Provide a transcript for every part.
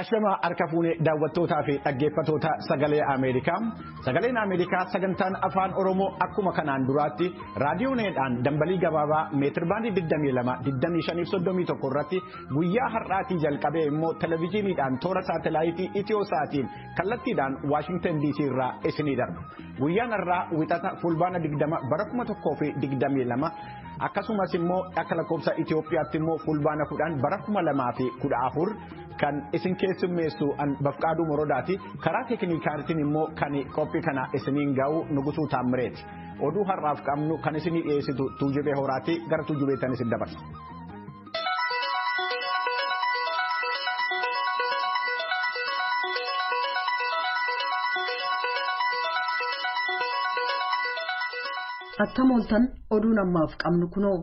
Ashama harka fuunee daawwattootaa fi dhaggeeffattoota sagalee Ameerikaa. Sagaleen Ameerikaa sagantaan afaan Oromoo akkuma kanaan duraatti raadiyoonedhaan dambalii gabaabaa meetirbaandii 22, 25 31 irratti guyyaa har'aatii jalqabee immoo televezyiiniidhaan toora saatalaayitii Itiyoo-saatiin kallattiidhaan Waashingtan DC irraa isinii darba. Guyyaan har'aa wixata fulbaana 20 bara 2022 akkasumas immoo akka lakkoofsa Itiyoophiyaatti immoo fulbaana 10 bara 2014 kan isin keessummeessu Bafqaaduu Morodaati. Karaa teeknikaatiin immoo kan qophii kana isiniin ga'u Nugusuu Taammireeti. Oduu har'aaf qabnu kan isinii dhiyeessitu Tuujubee Horaati. Gara Tuujubeettan isin dabarsa. Attam ooltan oduun ammaaf qabnu kunoo.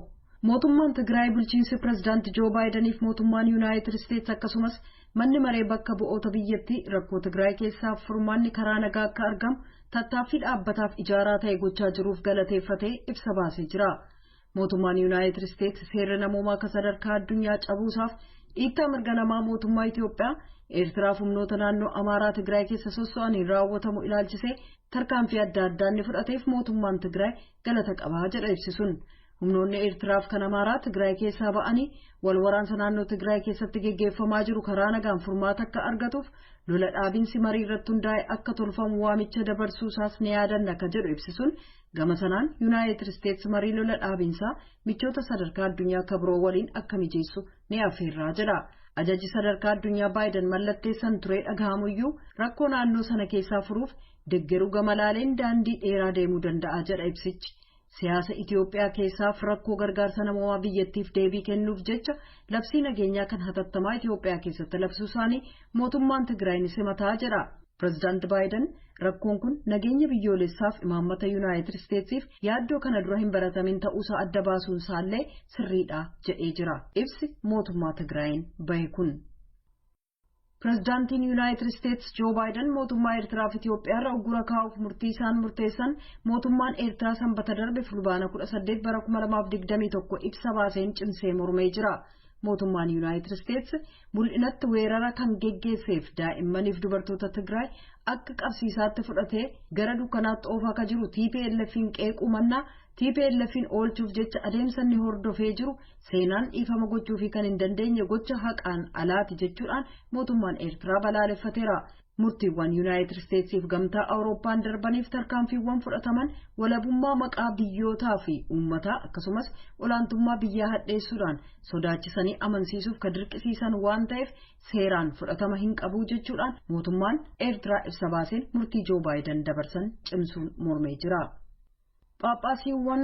Mootummaan Tigraay bulchiinsi pirezidaantii Joo Baayidaniif mootummaan Yuunaayitid Isteetsi akkasumas manni maree bakka bu'oota biyyattii rakkoo Tigraay keessaaf furmaanni karaa nagaa akka argamu tattaaffii dhaabbataaf ijaaraa ta'e gochaa jiruuf galateeffatee ibsa baasee jira. Mootummaan Yuunaayitid Isteetsi seera namoomaa akka sadarkaa addunyaa cabuusaaf dhiittaa mirga namaa mootummaa Itiyoophiyaa Eertiraaf humnoota naannoo Amaaraa Tigraay keessa sosso'aniin raawwatamu ilaalchisee tarkaanfii adda addaa inni fudhateef mootummaan Tigraay galata qabaa jedha ibsisuun. Humnoonni Eertiraaf kan Amaaraa Tigraay keessaa ba'anii wal waraansa naannoo Tigraay keessatti geggeeffamaa jiru karaa nagaan furmaata akka argatuuf lola dhaabinsi marii irratti hundaa'e akka tolfamu waamicha dabarsuusaas ni yaadanna akka jedhu ibsisuun gama sanaan Yuunaayitid Isteetsi marii lola dhaabinsaa michoota sadarkaa addunyaa akka biroo waliin akka mijeessu ni affeerraa jedha. Ajaji sadarkaa addunyaa Baayiden mallatteessan turee dhagahamuyyuu rakkoo naannoo sana keessaa furuuf deggeruu gamalaaleen daandii dheeraa deemuu danda'a jedha ibsichi. Siyaasa Itiyoophiyaa keessaaf rakkoo gargaarsa namoomaa biyyattiif deebii kennuuf jecha labsii nageenyaa kan hatattamaa Itiyoophiyaa keessatti labsuu isaanii mootummaan Tigraay ni simataa jedha. Pireezidaanti Baayiden rakkoon kun nageenya biyyoolessaaf imaammata Yuunaayitid Isteetsiif yaaddoo kana dura hin baratamin ta'uusaa adda baasuun isaallee sirriidha jedhee jira. Ibsi mootummaa Tigraayin bahe kun. Pireezidaantiin Yuunaayitid Isteetsi Joo Baayiden mootummaa Eertiraaf Itiyoophiyaarra uggura kaa'uuf murtii isaan murteessan mootummaan Eertiraa sanbata darbe fulbaana 18 bara 2021 ibsa baaseen cimsee mormee jira. Mootummaan Yuunaayitid Isteetsi mul'inatti weerara kan geggeesseef daa'immaniif dubartoota Tigraay akka qabsiisaatti fudhatee gara dukkanaatti oofaa akka jiru TPLF'n qeequu mannaa TPLF'n oolchuuf jecha adeemsa inni hordofee jiru seenaan dhiifama gochuufii kan hin dandeenye gocha haqaan alaati jechuudhaan mootummaan Eertiraa balaaleffateera. Murtiiwwan Yuunaayitid Isteetsiif gamtaa Awurooppaan darbaniif tarkaanfiiwwan fudhataman walabummaa maqaa biyyootaa fi uummataa akkasumas olaantummaa biyyaa hadheessuudhaan sodaachisanii amansiisuuf kan dirqisiisan waan ta'eef seeraan fudhatama hin qabu jechuudhaan mootummaan Eertiraa ibsa baaseen murtii Joo Baayiden dabarsan cimsuun mormee jira. Phaaphaasiiwwan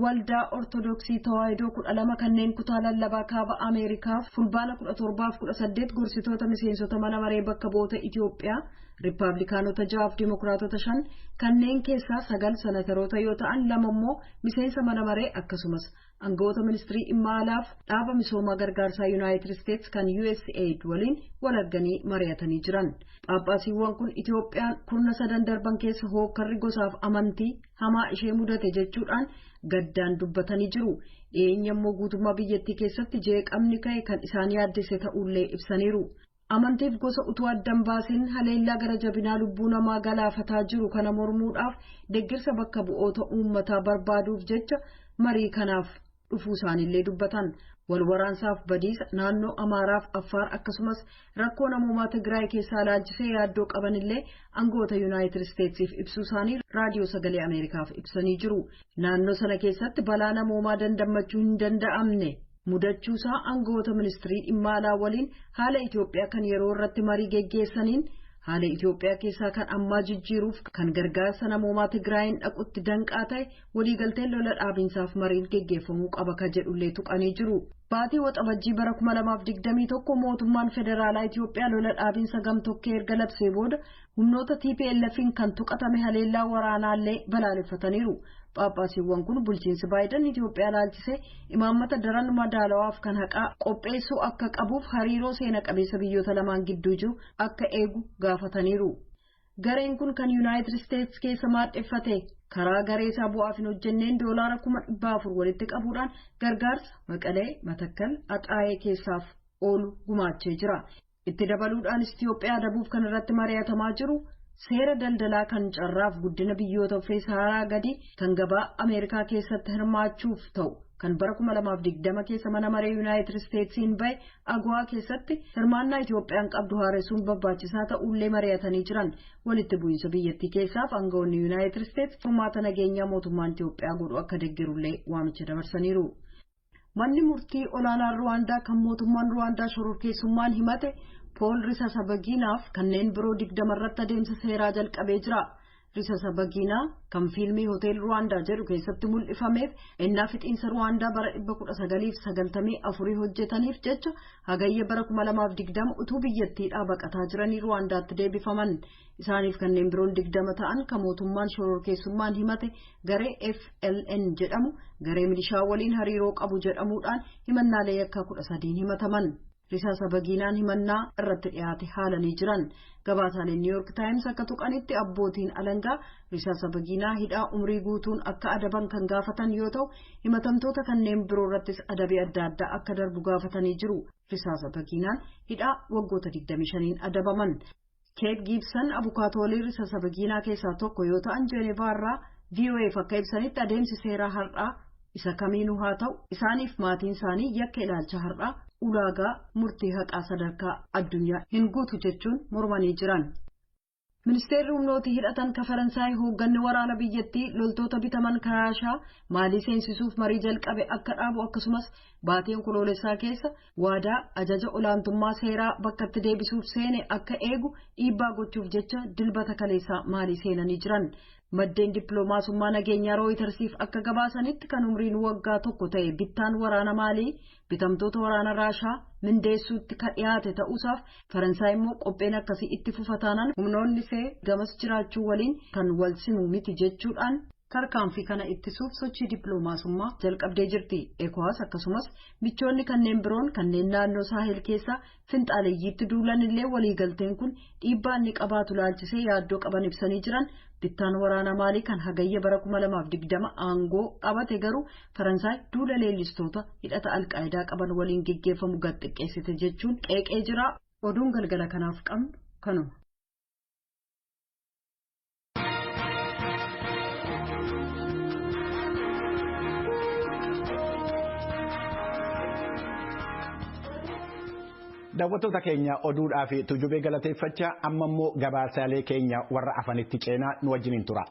waldaa Ortodoksii Tawaahidoo 12 kanneen kutaa lallabaa kaaba Ameerikaa fulbaana 17 fi 18 gorsitoota miseensota mana maree bakka bu'oota Itiyoophiyaa Riippaabilikaanota 6 fi Dimookiraatota 5 kanneen keessaa 9 senataroota yoo ta'an 2 immoo miseensa mana maree akkasumas aangawoota ministirii dhimma alaaf dhaaba misoomaa gargaarsaa Yuunaayitid Isteetsi kan USAID waliin wal arganii mari'atanii jiran. Phaaphaasiiwwan kun Itiyoophiyaan kurna sadan darban keessa hookkarri gosaaf amantii hamaa ishee mudate jechuudhaan gaddaan dubbatanii jiru. Dhiyeenya immoo guutummaa biyyattii keessatti jeeqamni ka'e kan isaan yaaddesse ta'ullee ibsaniiru. Amantiif gosa utuu addan baasiin haleellaa gara jabinaa lubbuu namaa galaafataa jiru kana mormuudhaaf deeggarsa bakka bu'oota uummataa barbaaduuf jecha marii kanaaf dhufuu isaaniillee dubbatan. Wal waraansaaf badiisa naannoo Amaaraaf Affaar akkasumas rakkoo namoomaa Tigraay keessaa ilaalchisee yaaddoo qabanillee aangawoota Yuunaayitid Isteetsiif ibsuu isaanii raadiyoo sagalee Ameerikaaf ibsanii jiru. Naannoo sana keessatti balaa namoomaa dandammachuu hin danda'amne mudachuusaa aangawoota ministirii dhimma alaa waliin haala Itiyoophiyaa kan yeroo irratti marii geggeessaniin haala Itiyoophiyaa keessaa kan ammaa jijjiiruuf kan gargaarsa namoomaa Tigraayin dhaqutti danqaa ta'e waliigalteen lola dhaabinsaaf mariin geggeeffamuu qaba ka jedhullee tuqanii jiru. Baatii Waxabajjii bara 2021 mootummaan federaalaa Itiyoophiyaa lola dhaabinsa gamtokkee erga labsee booda humnoota TPLF'n kan tuqatame haleellaa waraanaallee balaaleffataniiru. Phaaphaasiiwwan kun bulchiinsi Baayiden Itiyoophiyaa ilaalchisee imaammata daran madaalawaaf kan haqaa qopheessuu akka qabuuf hariiroo seena qabeessa biyyoota lamaan gidduu jiru akka eegu gaafataniiru. Gareen kun kan Yuunaayitid Isteetsi keessa maadheffate karaa garee isaa bu'aaf hin hojjenneen doolaara 400,000 walitti qabuudhaan gargaarsa Maqalee Matakkal Axaayee keessaaf oolu gumaachee jira. Itti dabaluudhaanis Itiyoophiyaa adabuuf kan irratti mari'atamaa jiru seera daldalaa kan carraaf guddina biyyoota uffee Saharaa gadi kan gabaa Ameerikaa keessatti hirmaachuuf ta'u kan bara 2020 keessa mana maree Yuunaayitid Isteetsiin bahe AGOA keessatti hirmaannaa Itiyoophiyaan qabdu haaressuun barbaachisaa ta'ullee mari'atanii jiran. Walitti bu'iinsa biyyattii keessaaf aangawoonni Yuunaayitid Isteets furmaata nageenyaa mootummaan Itiyoophiyaa godhu akka deeggarullee waamicha dabarsaniiru. Manni murtii olaanaan Ruwaandaa kan mootummaan Ruwaandaa shororkeessummaan himate Pool Risasabagiinaaf kanneen biroo 20 irratti adeemsa seeraa jalqabee jira. Risasabagiinaa kan fiilmii Hotel Ruwaandaa jedhu keessatti mul'ifameef ennaa fixiinsa Ruwaandaa bara 1994 hojjetaniif jecha hagayya bara 2020 utuu biyyattiidhaa baqataa jiranii Ruwaandaatti deebifaman. Isaaniif kanneen biroon 20 ta'an kan mootummaan shororkeessummaan himate garee FLN jedhamu garee milishaa waliin hariiroo qabu jedhamuudhaan himannaalee yakkaa 13 himataman. Risasabagiinaan himannaa irratti dhiyaate haalanii jiran. Gabaasaaleen New York Times akka tuqanitti abbootiin alangaa Risasabagiinaa hidhaa umrii guutuun akka adaban kan gaafatan yoo ta'u, himatamtoota kanneen biroo irrattis adabii adda addaa akka darbu gaafatanii jiru. Risasabagiinaan hidhaa waggoota 25 adabaman. Kate Gibson abukaatoolee Risasabagiinaa keessaa tokko yoo ta'an, Jeenevaa irraa VOAf akka ibsanitti adeemsi seeraa har'aa isa kamiinuu haa ta'u isaaniif maatiin isaanii yakka ilaalcha har'aa ulaagaa murtii haqaa sadarkaa addunyaa hin guutu jechuun mormanii jiran. Ministeerri humnooti hidhatan ka Faransaay hoogganni waraana biyyattii loltoota bitaman Raashaa Maalii seensisuuf marii jalqabe akka dhaabu akkasumas baatii onkoloolessaa keessa waadaa ajaja olaantummaa seeraa bakkatti deebisuuf seene akka eegu dhiibbaa gochuuf jecha dilbata kaleessaa Maalii seenanii jiran. Maddeen dippiloomaasummaa nageenyaa Rooyitersiif akka gabaasanitti kan umriin waggaa tokko ta'e bittaan waraana Maalii bitamtoota waraana Raashaa mindeessuutti kan dhiyaate ta'uusaaf Faransaay immoo qopheen akkasii itti fufataanaan humnoonni see gamas jiraachuu waliin kan wal simu miti jechuudhaan tarkaanfii kana ittisuuf sochii dippiloomaasummaa jalqabdee jirti. ECOWAS akkasumas michoonni kanneen biroon kanneen naannoo Saahel keessaa finxaaleeyyiitti duulan illee waliigalteen kun dhiibbaa inni qabaatu laalchisee yaaddoo qaban ibsanii jiran. Bittaan waraana Maalii kan hagayya bara 2020 aangoo qabate garuu Faransaay duula leellistoota hidhata Alqaayidaa qaban waliin geggeeffamu gad xiqqeessite jechuun qeeqee jira. Oduun galgala kanaaf qabnu kanuma. Daawwattoota keenya oduudhaa fi tujubee galateeffachaa amma immoo gabaasaalee keenya warra afanitti ceenaa nu wajjiniin tura.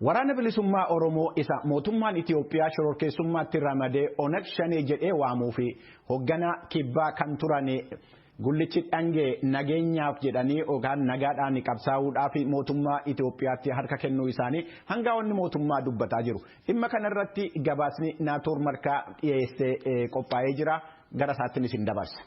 Waraana bilisummaa Oromoo isa mootummaan Itiyoophiyaa shororkeessummaatti ramadee Onag Shanee jedhee waamuu fi hoogganaa kibbaa kan turan Gullichi Dhangee nageenyaaf jedhanii yookaan nagaadhaan qabsaa'uudhaaf mootummaa Itiyoophiyaatti harka kennuu isaanii hangafoonni mootummaa dubbataa jiru. Dhimma kanarratti gabaasni Naatoor Markaa dhiyeessee qophaa'ee jira. Gara isaattinis hin dabarsa.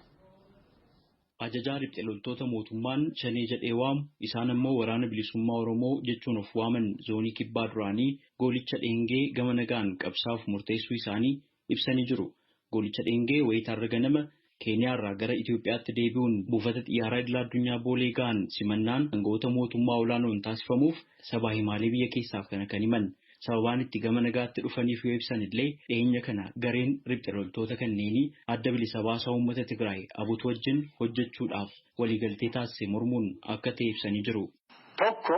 Ajajaa riphxe loltoota mootummaan Shanee jedhee waamu isaan ammoo waraana bilisummaa Oromoo jechuun of waaman zoonii kibbaa duraanii Goolicha Dheengee gama nagaan qabsaa'uuf murteessuu isaanii ibsanii jiru. Goolicha Dheengee wayitaarra ganama Keeniyaarraa gara Itiyoophiyaatti deebi'uun buufata xiyyaaraa idil addunyaa Boolee ga'an simannaan aangawoota mootummaa olaanoon taasifamuuf sabaa himaalee biyya keessaaf kana kan himan. Sababaan itti gama nagaatti dhufaniif yoo ibsan illee dhiyeenya kana gareen riphxe loltoota kanneenii adda bilisa baasaa uummata Tigraay abuutu wajjin hojjechuudhaaf waliigaltee taasise mormuun akka ta'e ibsanii jiru. Tokko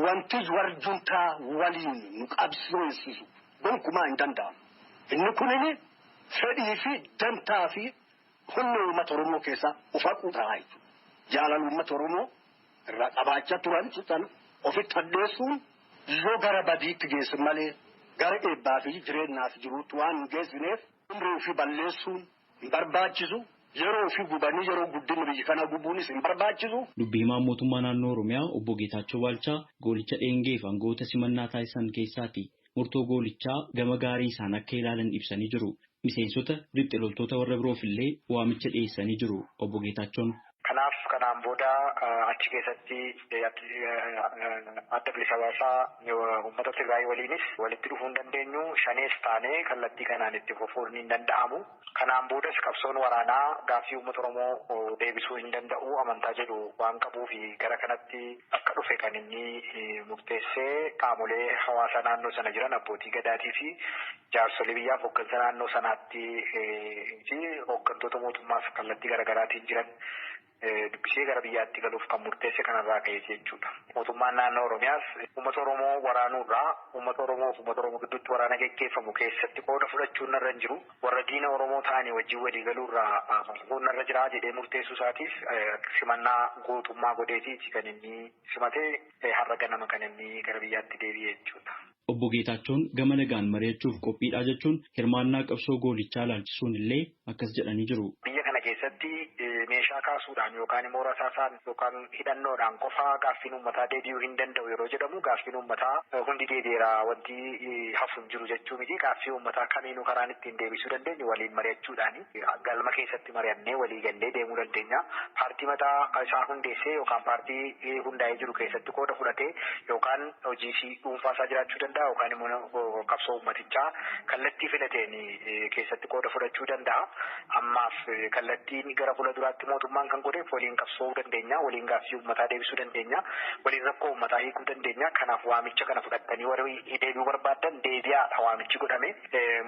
wanti warjuntaa waliin nu qabsiisu gonkumaa hin danda'amu. Inni kunini fedhii fi dantaa fi humna uummata Oromoo keessaa of haquu ta'a jechuudha. Jaalala uummata Oromoo irraa qabaachaa turan sana ofitti hadheessuun yoo gara badiitti geessu malee gara eebbaa fi jireenyaaf jiruutti waan hin geessineef umrii ofii balleessuun hin barbaachisu. Yeroo ofii gubanii yeroo guddinni biyya kana gubuunis hin barbaachisu. Dubbii himaan mootummaa naannoo Oromiyaa obbo Geetaachoo Baalchaa Goolicha Dheengee fi aangawoota simannaa taasisan keessaati. Murtoo goolichaa gama gaarii isaan akka ilaalan ibsanii jiru. Miseensota riphxe loltoota warra biroof illee waamicha dhiyeessanii jiru obbo Geetaachoon. Kanaaf Kanaan booda achi keessatti adda bilisa baasaa uummata Tigraay waliinis walitti dhufuu hin dandeenyu. Shanees taanee kallattii kanaan itti fufuun hin danda'amu. Kanaan boodas qabsoon waraanaa gaaffii uummata Oromoo deebisuu hin danda'u amantaa jedhu waan qabuuf gara kanatti akka dhufe kan inni murteessee qaamolee hawaasaa naannoo sana jiran abbootii gadaatii fi jaarsolii biyyaaf hooggansa naannoo sanaatti fi hooggantoota mootummaas kallattii garaagaraatiin jiran dubbisee gara biyyaatti galuuf kan murteesse kanarraa ka'e jechuudha. Mootummaan naannoo Oromiyaas uummata Oromoo waraanuurraa uummata Oromoo fi uummata Oromoo gidduutti waraana geggeeffamu keessatti qooda fudhachuun narra hin jiru. Warra diina Oromoo ta'anii wajjin walii galuurraa fuun narra jira jedhee murteessuu isaatiif simannaa gootummaa godheetiiti kan inni simatee har'a ganama kan inni gara biyyaatti deebi'e jechuudha. Obbo Geetaachoon gama nagaan mari'achuuf qophiidha jechuun hirmaannaa qabsoo goolichaa ilaalchisuun illee akkas jedhanii jiru. Biyya kana keessatti meeshaa kaasuudhaan yookaan immoo rasaasaan yookaan hidhannoodhaan qofaa gaaffiin uummataa deebi'uu hin danda'u yeroo jedhamu gaaffiin uummataa hundi deebi'eera wanti hafu hin jiru jechuu miti. Gaaffii uummataa kamiinuu karaan ittiin deebisuu dandeenyu waliin mari'achuudhaani galma keessatti mari'annee walii gallee deemuu dandeenya. Paartii mataa isaa hundeessee yookaan paartii hundaa'ee jiru keessatti qooda fudhatee yookaan hojii dhuunfaa isaa jiraachuu danda'a yookaan immoo qabsoo uummatichaa kallattii filateen keessatti qooda fudhachuu danda'a. Ammaaf kallattiin gara fuula duraatti mootummaan kan godheef waliin qabsoomuu dandeenya, waliin gaaffii uummataa deebisuu dandeenya, waliin rakkoo uummataa hiikuu dandeenya. Kanaaf waamicha kana fudhattanii warri deebi'uu barbaadan deebi'aadha waamichi godhame.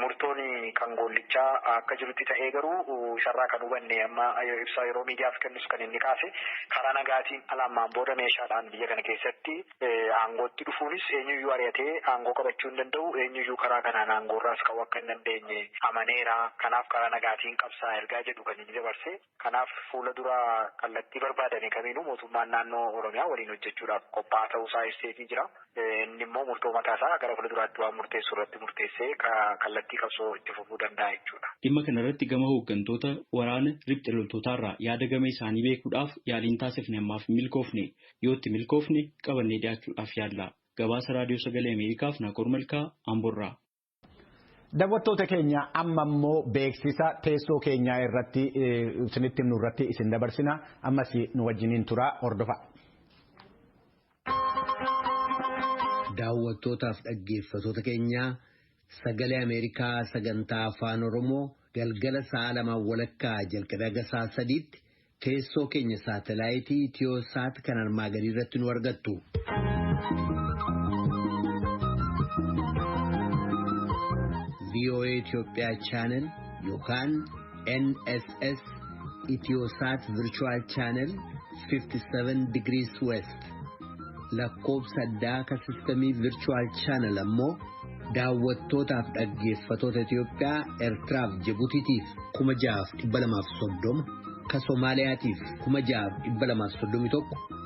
Murtoon kan goollichaa akka jirutti ta'ee garuu isarraa kan hubanne amma ibsaa yeroo miidiyaaf kennus kan inni kaase karaa nagaatiin alaamaan booda meeshaadhaan biyya kana keessatti aangootti dhufuunis eenyuyyuu ari'atee aangoo qabachuu hin danda'u, eenyuyyuu karaa kanaan aangoorraas ka'uu akka hin dandeenye amaneera. Kanaaf karaa nagaatiin qabsaa ergaa jedhu kan inni dabarse. Kanaaf fuula dura kallattii barbaadame kamiinuu mootummaan naannoo Oromiyaa waliin hojjechuudhaaf qophaa'aa ta'uusaa ibseetii jira. Inni immoo murtoo mataasaa gara fuula duraatti waan murteessu irratti murteessee kallattii qabsoo itti fufuu danda'a jechuudha. Dhimma kanarratti gama hooggantoota waraana riphxe loltootaarraa yaada gama isaanii beekuudhaaf yaaliin taasifne ammaaf hin milkoofne, yoo itti milkoofne qabannee dhiyaachuudhaaf yaalla. Gabaasa Raadiyoo Sagalee Ameerikaaf Naakoor Malkaa Amboorraa. Daawwattoota keenya amma immoo beeksisa teessoo keenyaa irratti isinitti himnu irratti isin dabarsina. Ammas nu wajjiniin turaa hordofaa. Daawwattootaaf dhaggeeffattoota keenyaa Sagalee Ameerikaa sagantaa Afaan Oromoo galgala sa'a 2:30 jalqabee haga sa'a 3tti teessoo keenya saatalaayitii Itiyoosaat kan armaa gadii irratti nu argattu. VOA Itoophiyaa Channel yookaan NSS Itiyoosaat Virtual Channel 57 Degrees West lakkoobsa addaa kan sistemii Virtual Channel ammoo daawwattootaaf dhaggeeffattoota Itoophiyaa Eertiraaf Jibutiitiif 6,230, ka Somaaliyaatiif 6,231,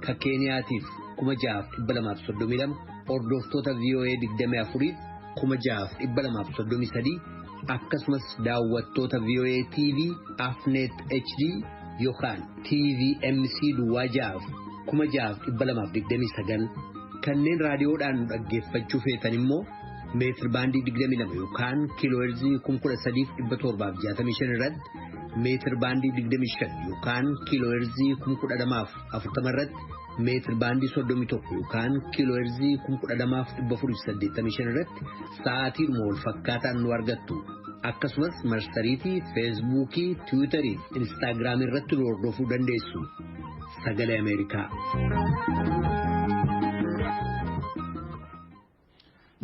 ka Keeniyaatiif 6,232, hordoftoota VOA 24 6,233, akkasumas daawwattoota VOA TV Afnet HD yookaan TVMC Duwwaa 6,629, kanneen raadiyoodhaan dhaggeeffachuu feetan immoo meetir baandii 22 yookaan kiilooherzii 13,765 irratti, meetir baandii 25 yookaan kiilooherzii 12,040 irratti, meetir baandii 31 yookaan kiilooherzii 12,485 irratti sa'aatiidhuma wal fakkaataan nu argattu. Akkasumas marsariitii Feesbuukii, Tiwiitarii fi Instaagiraamii irratti nu hordofuu dandeessu. Sagalee Ameerikaa.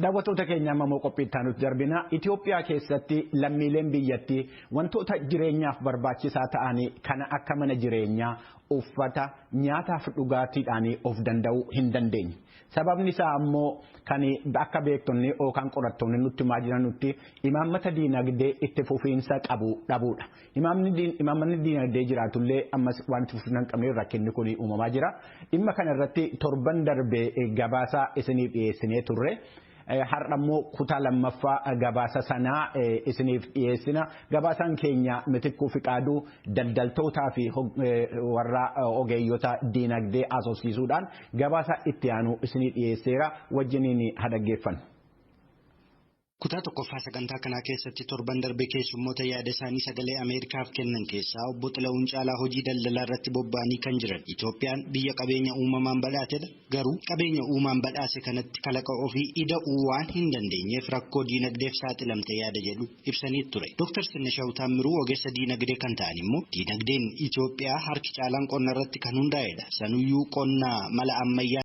Daawwattoota keenya amma immoo qophii itti aanutti darbina. Itoophiyaa keessatti lammiileen biyyattii wantoota jireenyaaf barbaachisaa ta'an kana akka mana jireenyaa, uffata, nyaataaf dhugaatiidhaan of danda'uu hin dandeenye. Sababni isaa ammoo kan akka beektonni yookaan qorattoonni nutti himaa jiranitti imaammata diinagdee itti fufiinsa qabu dhabuudha. Imaammanni diinagdee jiraatullee ammas wanti fufiinsa hin qabne rakkinni kun uumamaa jira. Dhimma kanarratti torban darbee gabaasa isiniif dhiyeessinee turre. Har'a immoo kutaa lammaffaa gabaasa sanaa isiniif dhiyeessina. Gabaasaan keenya Mitikkuu Fiqaaduu daldaltootaa fi warra ogeeyyota diinagdee asoosiisuudhaan gabaasa itti aanu isinii dhiyeesseera. Wajjiniin haa dhaggeeffannu. Kutaa tokkoffaa sagantaa kanaa keessatti torban darbe keessummoota yaada isaanii sagalee Ameerikaaf kennan keessaa obbo Xila'uun Caalaa hojii daldalaa irratti bobba'anii kan jiran. Itoophiyaan biyya qabeenya uumamaan badhaatedha. Garuu qabeenya uumaan badhaase kanatti kalaqa ofii ida'uu waan hin dandeenyeef rakkoo diinagdeef saaxilamte yaada jedhu ibsanii ture. Dooktar Sinnishaw Taammiruu ogeessa diinagdee kan ta'an immoo diinagdeen Itoophiyaa harki caalaan qonna irratti kan hundaa'edha. Sanuyyuu qonna mala ammayyaa